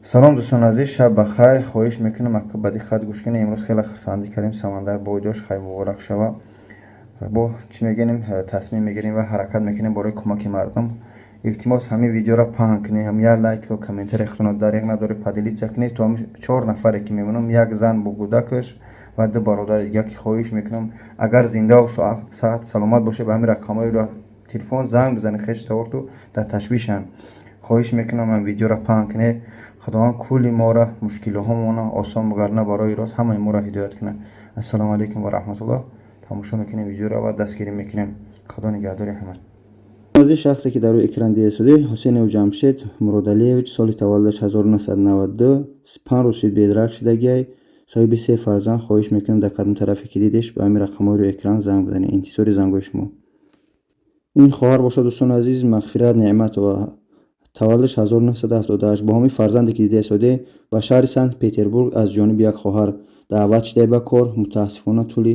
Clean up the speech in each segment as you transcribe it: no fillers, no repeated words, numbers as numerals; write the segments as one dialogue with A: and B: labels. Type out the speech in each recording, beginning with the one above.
A: Салом, дӯстони азиз, шаб ба хайр. Хоҳиш мекунам, ака, ба диққат гӯш кунед. Имрӯз хеле хурсандӣ кардем, Самандар бой дошт, хайр, муборак шава. Бо чӣ мегӯем, тасмим мегирем ва ҳаракат мекунем барои кӯмаки мардум. Илтимос, ҳамин видеоро паҳн кунед, ҳам як лайку комментарий худтонро дареғ надоред, поделиться кунед, то чор нафаре ки мемонам, як зан бо кӯдакаш ва ду бародари дигар, ки хоҳиш мекунам, агар зиндаву саҳат саломат бошед, ба ҳамин рақамҳои телефон занг бизанед. Хештаворту дар ташвишанд. Хоҳиш мекунам, ҳам видеоро паҳн кунед. Худованд кулли моро мушкилиҳомонро осон бигардонад, барои рост ҳамаи моро ҳидоят кунад. Ассалому алайкум ва раҳматуллоҳ. Тамошо мекунем видеоро ва дастгирӣ мекунем. Худо нигаҳдори ҳама.
B: Аз шахсе, ки дар рӯи экран дида шудед, Ҳусейнов Ҷамшед Муродалиевич, соли таваллудаш 1992, 5 рӯз шуд бедарак шудагиай, соҳиби се фарзанд. Хоҳиш мекунем, дар кадом тарафе ки дидеш, ба ҳамин рақамҳои рӯи экран занг бизанед. Интизори зангҳои шумо. Ин хоҳар бошад, дӯстони азиз, Мағфират Неъматова, таваллудаш 1978, бо ҳамин фарзанде ки дида истоде, ба шаҳри Санкт Петербург аз ҷониби як хоҳар даъват шуда ба кор. Мутаассифона, тӯли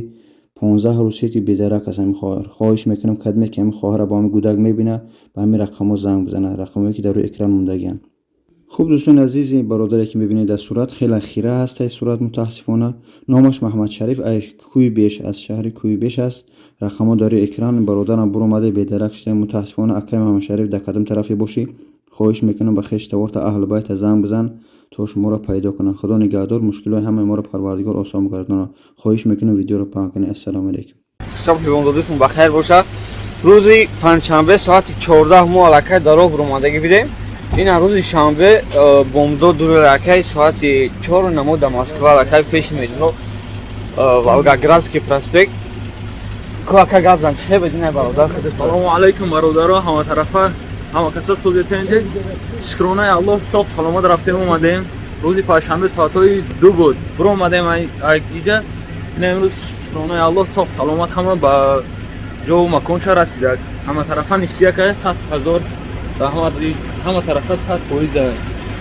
B: 15 рӯз шуд, ки бедарак аст ҳамин хоҳар. Хоҳиш мекунам, кадоме ки ҳамин хоҳарро бо ҳамин кӯдак мебинад, ба ҳамин рақамҳо занг бизанад, рақамҳое ки дар рӯи экран мондагианд. Хуб, дӯстони азиз, ин бародаре, ки мебинед дар сурат, хеле хира ҳаст ай сурат. Мутаассифона, номаш Маҳамадшариф, ай Кӯи Беш, аз шаҳри Кӯи Беш аст. Рақамҳо дар рӯи экран. Бародарам буромада, бедарак шуда мутаассифона. Акай Маҳамадшариф, дар кадом тарафе бошӣ, хоҳиш мекунам, ба хеши таворта, аҳлу байта занг бизан, то шуморо пайдо кунанд. Худо нигаҳдор, мушкилҳои ҳамаи моро Парвардигор осон бигардонад. Хоҳиш мекунам, видеоро паҳн кунед. Ассалому алайкум.
C: Субҳи бомдодитон бахайр бошад. Рӯзи панҷшанбе соати 14 мо аллакай дар роҳ буромадагӣ бидем. Ина рӯзи шанбе бомдод дури аллакай соати 4 намо дар Москва, аллакай пеши метро Волгоградский проспект. Ку, ака, гап зан, чӣ бедина, бародар?
D: Салому алайкум, бародаро, ҳама тарафа, ҳама каса созетенҷи. Шукронаи Аллоҳ, соғ саломат рафтем, омадем. Рӯзи панҷшанбе соатҳои 2 буд биромадем иҷа. Ина имрӯз, шукронаи Аллоҳ, соғ саломат ҳама ба ҷову маконша расидак. Ҳама тарафа ништияка, 100 000 раҳмат, ҳама тарафа 100%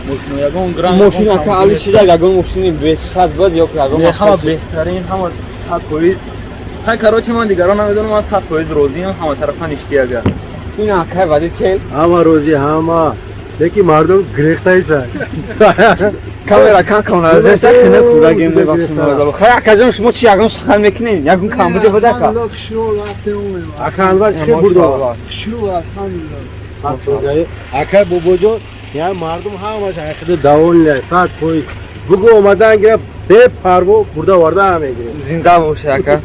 D: мошино, ягон грамм
C: Мошин, ака, али шида, ягон мошини бесифат буд ё ки ягон?
D: Ҳама беҳтарин, ҳама 100%. Ҳай, короче, ман дигарон намедонам, ман 100% розиам, ҳама тарафа ништияга.
C: Ин акай водитель.
E: Ҳама розӣ, ҳама, лекин мардум гирехтаиса.
C: Камера кан камера хина пурагем, мебахшем. Хай, акаҷон, шумо чи, ягон сухан мекунед, ягон камбуди буд, ака?
E: Ака Анвар, чӣ бурдо? Ака Бобоҷон, я мардум ҳамаш айхида довольны, 100%. Бугу омадан гира, бепарво бурда оварда мегирем.
C: Зинда бошед, ака.